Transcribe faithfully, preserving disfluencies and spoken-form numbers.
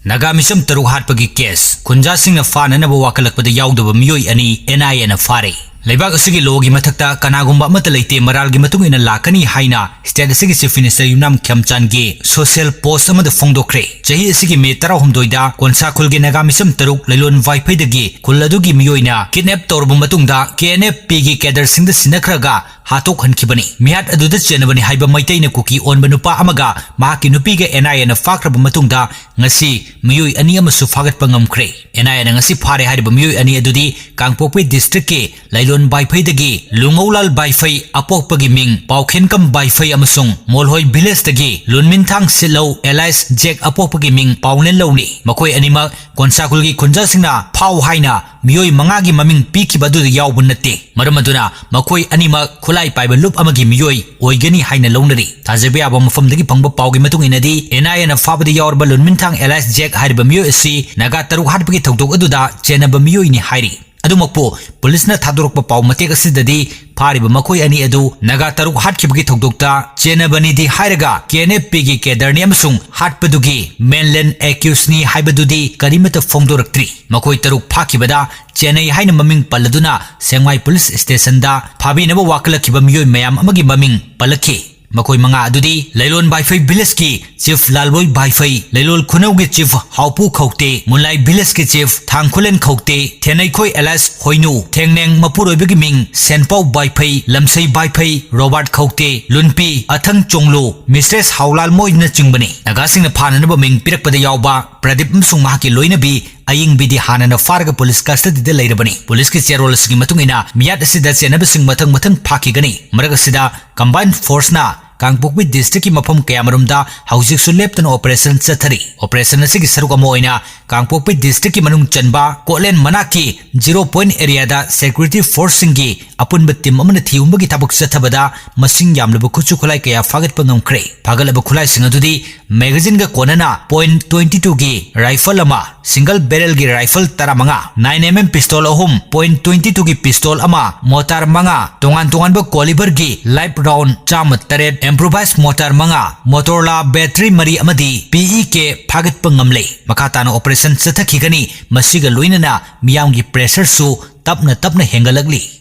ꯅꯥꯒꯥ ꯃꯤꯆꯝ ꯇꯔꯨꯛ ꯍꯥꯠꯄꯒꯤ ꯀꯦꯁ, ꯈꯨꯟꯖꯥꯁꯤꯡꯅ ꯐꯥꯅꯅꯕ ꯋꯥꯀꯠꯂꯛꯄꯗ ꯌꯥꯎꯗꯕ ꯃꯤꯑꯣꯏ ꯑꯅꯤ ꯑꯦꯟ ꯑꯥꯏ ꯑꯦꯅ ꯐꯥꯔꯦ꯫ ꯂꯩꯕꯥꯛ ꯑꯁꯤꯒꯤ ꯂꯣꯒꯤ ꯃꯊꯛꯇ ꯀꯅꯥꯒꯨꯝꯕ ꯑꯃꯠꯇ ꯂꯩꯇꯦ, ꯃꯔꯥꯜꯒꯤ ꯃꯇꯨꯡ ꯏꯟꯅ ꯂꯥꯛꯀꯅꯤ ꯍꯥꯏꯅ ꯁ꯭ꯇꯦꯠ ꯑꯁꯤꯒꯤ ꯆꯤꯐ ꯃꯤꯅꯤꯁꯇꯔ ꯌꯨꯝꯅꯥꯝ ꯈꯦꯝꯆꯥꯟꯒꯤ ꯁꯣꯁꯤꯌꯦꯜ ꯄꯣꯁ꯭ꯠ ꯑꯃꯗ ꯐꯣꯡꯗꯣꯛꯈ꯭ꯔꯦ꯫ ꯆꯍꯤ ꯑꯁꯤꯒꯤ ꯃꯦ ꯇꯔꯥꯍꯨꯝꯗꯣꯏꯗ ꯀꯣꯟꯁꯥ ꯈꯨꯜꯒꯤ ꯅꯥꯒꯥ ꯃꯤꯆꯝ ꯇꯔꯨꯛ ꯂꯩꯂꯣꯟ ꯋꯥꯏꯐꯩꯗꯒꯤ ꯈꯨꯜ ꯑꯗꯨꯒꯤ ꯃꯤꯑꯣꯏꯅ ꯀꯤꯗꯅꯦꯞ ꯇꯧꯔꯕ ꯃꯇꯨꯡꯗ ꯀꯦ ꯑꯦꯟ ꯑꯦꯐ ꯄꯤꯒꯤ ꯀꯦꯗꯔꯁꯤꯡꯗ ꯁꯤꯟꯅꯈ꯭ꯔꯒ ꯍꯥꯠꯇꯣꯛꯍꯟꯈꯤꯕꯅꯤ꯫ ꯃꯤꯍꯥꯠ ꯑꯗꯨꯗ ꯆꯦꯟꯅꯕꯅꯤ ꯍꯥꯏꯕ ꯃꯩꯇꯩꯅ ꯀꯨꯀꯤ ꯑꯣꯟꯕ ꯅꯨꯄꯥ ꯑꯃꯒ ꯃꯍꯥꯛꯀꯤ ꯅꯨꯄꯤꯒ ꯑꯦꯟ ꯑꯥꯏ ꯑꯦꯅ ꯐꯥꯈ꯭ꯔꯕ ꯃꯇꯨꯡꯗ ꯉꯁꯤ ꯃꯤꯑꯣꯏ ꯑꯅꯤ ꯑꯃꯁꯨ ꯐꯥꯒꯠꯄ ꯉꯝꯈ꯭ꯔꯦ꯫ ꯑꯦꯟ ꯑꯥꯏ ꯑꯦꯅ ꯉꯁꯤ ꯐꯥꯔꯦ ꯍꯥꯏꯔꯤꯕ ꯃꯤꯑꯣꯏ ꯑꯅꯤ ꯑꯗꯨꯗꯤ ꯀꯥꯡꯄꯣꯛꯄꯤ ꯗꯤꯁꯇ꯭ꯔꯤꯛꯀꯤ ꯂꯩꯂꯣꯟ ꯕꯥꯏꯐꯩꯗꯒꯤ ꯂꯨꯉꯧꯂꯥꯜ ꯕꯥꯏꯐꯩ ꯑꯄꯣꯛꯄꯒꯤ ꯃꯤꯡ ꯄꯥꯎꯈꯦꯟꯀꯝ ꯕꯥꯏꯐꯩ ꯑꯃꯁꯨꯡ ꯃꯣꯜꯍꯣꯏ ꯚꯤꯂꯦꯖꯇꯒꯤ ꯂꯨꯟꯃꯤꯟꯊꯥꯡ ꯁꯤꯠꯂꯧ ꯑꯦꯂꯥꯏꯁ ꯖꯦꯛ ꯑꯄꯣꯛꯄꯒꯤ ꯃꯤꯡ ꯄꯥꯎꯅꯦꯟ ꯂꯧꯅꯤ꯫ ꯃꯈꯣꯏ ꯑꯅꯤꯃꯛ ꯀꯣꯟꯁꯥ ꯈꯨꯜꯒꯤ ꯈꯨꯟꯖꯥꯁꯤꯡꯅ ꯐꯥꯎ ꯍꯥꯏꯅ ꯃꯤꯑꯣꯏ ꯃꯉꯥꯒꯤ ꯃꯃꯤꯡ ꯄꯤꯈꯤꯕ ꯑꯗꯨꯗ ꯌꯥꯎꯕ ꯅꯠꯇꯦ꯫ ꯃꯔꯝ ꯑꯗꯨꯅ ꯃꯈꯣꯏ ꯑꯅꯤꯃꯛ ꯈꯨꯠꯂꯥꯏ ꯄꯥꯏꯕ ꯂꯨꯞ ꯑꯃꯒꯤ ꯃꯤꯑꯣꯏ ꯑꯣꯏꯒꯅꯤ ꯍꯥꯏꯅ ꯂꯧꯅꯔꯤ꯫ ꯊꯥꯖꯕ ꯌꯥꯕ ꯃꯐꯝꯗꯒꯤ ꯐꯪꯕ ꯄꯥꯎꯒꯤ ꯃꯇꯨꯡ ꯏꯟꯅꯗꯤ, ꯑꯦꯟ ꯑꯥꯏ ꯑꯦꯅ ꯐꯥꯕꯗ ꯌꯥꯎꯔꯕ ꯂꯨꯟꯃꯤꯟꯊꯥꯡ ꯑꯦꯂꯥꯏꯁ ꯖꯦꯛ ꯍꯥꯏꯔꯤꯕ ꯃꯤꯑꯣꯏ ꯑꯁꯤ ꯅꯥꯒꯥ ꯇꯔꯨꯛ ꯍꯥꯠꯄꯒꯤ ꯊꯧꯗꯣꯛ ꯑꯗꯨꯗ ꯆꯦꯟꯅꯕ ꯃꯤꯑꯣꯏꯅꯤ ꯍꯥꯏꯔꯤ꯫ ꯑꯗꯨꯃꯛꯄꯨ ꯄꯨꯂꯤꯁꯅ ꯊꯥꯗꯣꯔꯛꯄ ꯄꯥꯎ ꯃꯇꯦꯛ ꯑꯁꯤꯗꯗꯤ, ꯐꯥꯔꯤꯕ ꯃꯈꯣꯏ ꯑꯅꯤ ꯑꯗꯨ ꯅꯥꯒꯥ ꯇꯔꯨꯛ ꯍꯥꯠꯈꯤꯕꯒꯤ ꯊꯧꯗꯣꯛꯇ ꯆꯦꯟꯅꯕꯅꯤꯗꯤ ꯍꯥꯏꯔꯒ, ꯀꯦ ꯑꯦꯟ ꯑꯦꯐ ꯄꯤꯒꯤ ꯀꯦꯗꯔꯅꯤ ꯑꯃꯁꯨꯡ ꯍꯥꯠꯄꯗꯨꯒꯤ ꯃꯦꯟꯂꯦꯟ ꯑꯦꯀ꯭ꯌꯨꯁꯅꯤ ꯍꯥꯏꯕꯗꯨꯗꯤ ꯀꯔꯤꯃꯠꯇ ꯐꯣꯡꯗꯣꯔꯛꯇ꯭ꯔꯤ꯫ ꯃꯈꯣꯏ ꯇꯔꯨꯛ ꯐꯥꯈꯤꯕꯗ ꯆꯦꯟꯅꯩ ꯍꯥꯏꯅ ꯃꯃꯤꯡ ꯄꯜꯂꯗꯨꯅ ꯁꯦꯡꯃꯥꯏ ꯄꯨꯂꯤꯁ ꯁ꯭ꯇꯦꯁꯟꯗ ꯐꯥꯕꯤꯅꯕ ꯋꯥꯀꯠꯂꯛꯈꯤꯕ ꯃꯤꯑꯣꯏ ꯃꯌꯥꯝ ꯑꯃꯒꯤ ꯃꯃꯤꯡ ꯄꯜꯂꯛꯈꯤ꯫ ꯃꯈꯣꯏ ꯃꯉꯥ ꯑꯗꯨꯗꯤ ꯂꯩꯂꯣꯟ ꯕꯥꯏꯐꯩ ꯚꯤꯂꯦꯖꯀꯤ ꯆꯤꯐ ꯂꯥꯜꯕꯣꯏ ꯚꯥꯏꯐꯩ, ꯂꯩꯂꯣꯜ ꯈꯨꯅꯧꯒꯤ ꯆꯤꯐ ꯍꯥꯎꯄꯨ ꯈꯧꯇꯦ, ꯃꯨꯟꯂꯥꯏ ꯚꯤꯂꯦꯖꯀꯤ ꯆꯤꯐ ꯊꯥꯡꯈꯨꯂꯦꯟ ꯈꯧꯇꯦ, ꯊꯦꯅꯩꯈꯣꯏ ꯑꯦꯂꯥꯏꯁ ꯍꯣꯏꯅꯨ, ꯊꯦꯡꯅꯦꯡ ꯃꯄꯨꯔꯣꯏꯕꯒꯤ ꯃꯤꯡ ꯁꯦꯟꯄꯥꯎ ꯕꯥꯏꯐꯩ, ꯂꯝꯁꯩ ꯕꯥꯏꯐꯩ, ꯔꯣꯕꯥꯔꯠ ꯈꯧꯇꯦ, ꯂꯨꯟꯄꯤ ꯑꯊꯪ ꯆꯣꯡꯂꯨ, ꯃꯤꯁꯇ꯭ꯔꯦꯁ ꯍꯥꯎꯂꯥꯜ ꯃꯣꯏꯅꯆꯤꯡꯕꯅꯤ꯫ ꯅꯥꯒꯥꯁꯤꯡꯅ ꯐꯥꯅꯅꯕ ꯃꯤꯡ ꯄꯤꯔꯛꯄꯗ ꯌꯥꯎꯕ ꯄ꯭ꯔꯗꯤꯞ ꯑꯃꯁꯨꯡ ꯃꯍꯥꯛꯀꯤ ꯂꯣꯏꯅꯕꯤ ꯑꯌꯤꯡꯕꯤꯗꯤ ꯍꯥꯟꯅꯅ ꯐꯥꯔꯒ ꯄꯨꯂꯤꯁ ꯀꯁꯇꯗꯤꯗ ꯂꯩꯔꯕꯅꯤ꯫ ꯄꯨꯂꯤꯁꯀꯤ ꯆꯦꯔꯣꯜ ꯑꯁꯤꯒꯤ ꯃꯇꯨꯡ ꯏꯟꯅ ꯃꯤꯌꯥꯠ ꯑꯁꯤꯗ ꯆꯦꯟꯅꯕꯁꯤꯡ ꯃꯊꯪ ꯃꯊꯪ ꯐꯥꯈꯤꯒꯅꯤ꯫ ꯃꯔꯛ ꯑꯁꯤꯗ ꯀꯝꯕꯥꯏꯟ ꯐꯣꯔꯁꯅ ꯀꯥꯡꯄꯣꯛꯄꯤ ꯗꯤꯁꯇ꯭ꯔꯤꯛꯀꯤ ꯃꯐꯝ ꯀꯌꯥꯃꯔꯨꯝꯗ ꯍꯧꯖꯤꯛꯁꯨ ꯂꯦꯞꯇꯅ ꯑꯣꯄꯔꯦꯁꯟ ꯆꯠꯊꯔꯤ꯫ ꯑꯣꯄꯔꯦꯁꯟ ꯑꯁꯤꯒꯤ ꯁꯔꯨꯛ ꯑꯃ ꯑꯣꯏꯅ ꯀꯥꯡꯄꯣꯛꯄꯤ ꯗꯤꯁꯇ꯭ꯔꯤꯛꯀꯤ ꯃꯅꯨꯡ ꯆꯟꯕ ꯀꯣꯠꯂꯦꯟ ꯃꯅꯥꯛꯀꯤ ꯖꯤꯔꯣ ꯄꯣꯏꯟꯠ ꯑꯦꯔꯤꯌꯥꯗ ꯁꯦꯀ꯭ꯌꯨꯔꯤꯇꯤ ꯐꯣꯔꯁꯁꯤꯡꯒꯤ ꯑꯄꯨꯟꯕ ꯇꯤꯝ ꯑꯃꯅ ꯊꯤꯍꯨꯝꯕꯒꯤ ꯊꯕꯛ ꯆꯠꯊꯕꯗ ꯃꯁꯤꯡ ꯌꯥꯝꯂꯕ ꯈꯨꯠꯁꯨ ꯈꯨꯠꯂꯥꯏ ꯀꯌꯥ ꯐꯥꯒꯠꯄ ꯉꯝꯈ꯭ꯔꯦ꯫ ꯐꯥꯒꯠꯂꯕ ꯈꯨꯠꯂꯥꯏꯁꯤꯡ ꯑꯗꯨꯗꯤ ꯃꯦꯒꯥꯖꯤꯟꯒ ꯀꯣꯟꯅꯅ ꯄꯣꯏꯟ ꯇ꯭ꯋꯦꯟꯇꯤ ꯇꯨꯒꯤ ꯔꯥꯏꯐꯜ ꯑꯃ, ꯁꯤꯡꯒꯜ ꯕꯦꯔꯦꯜꯒꯤ ꯔꯥꯏꯐꯜ ꯇꯔꯥꯃꯉꯥ, ꯅꯥꯏꯟ ꯑꯦꯝ ꯑꯦꯝ ꯄꯤꯁꯇꯣꯜ ꯑꯍꯨꯝ, ꯄꯣꯏꯟ ꯇ꯭ꯋꯦꯟꯇꯤ ꯇꯨꯒꯤ ꯄꯤꯁꯇꯣꯜ ꯑꯃ, ꯃꯣꯇꯥꯔ ꯃꯉꯥ, ꯇꯣꯉꯥꯟ ꯇꯣꯉꯥꯟꯕ ꯀꯣꯂꯤꯕꯔꯒꯤ ꯂꯥꯏꯐ ꯔꯥꯎꯟ ꯆꯥꯝꯃ ꯇꯔꯦꯠ, ꯏꯝꯄ꯭ꯔꯣꯚꯥꯏꯁ ꯃꯣꯇꯥꯔ ꯃꯉꯥ, ꯃꯣꯇꯣꯔꯣꯂꯥ ꯕꯦꯇꯔꯤ ꯃꯔꯤ ꯑꯃꯗꯤ ꯄꯤ ꯏ ꯀꯦ ꯐꯥꯒꯠꯄ ꯉꯝꯂꯦ꯫ ꯃꯈꯥ ꯇꯥꯅ ꯑꯣꯄꯔꯦꯁꯟ ꯆꯠꯊꯈꯤꯒꯅꯤ꯫ ꯃꯁꯤꯒ ꯂꯣꯏꯅꯅ ꯃꯤꯌꯥꯝꯒꯤ ꯄ꯭ꯔꯦꯁꯔꯁꯨ ꯇꯞꯅ ꯇꯞꯅ ꯍꯦꯟꯒꯠꯂꯛꯂꯤ꯫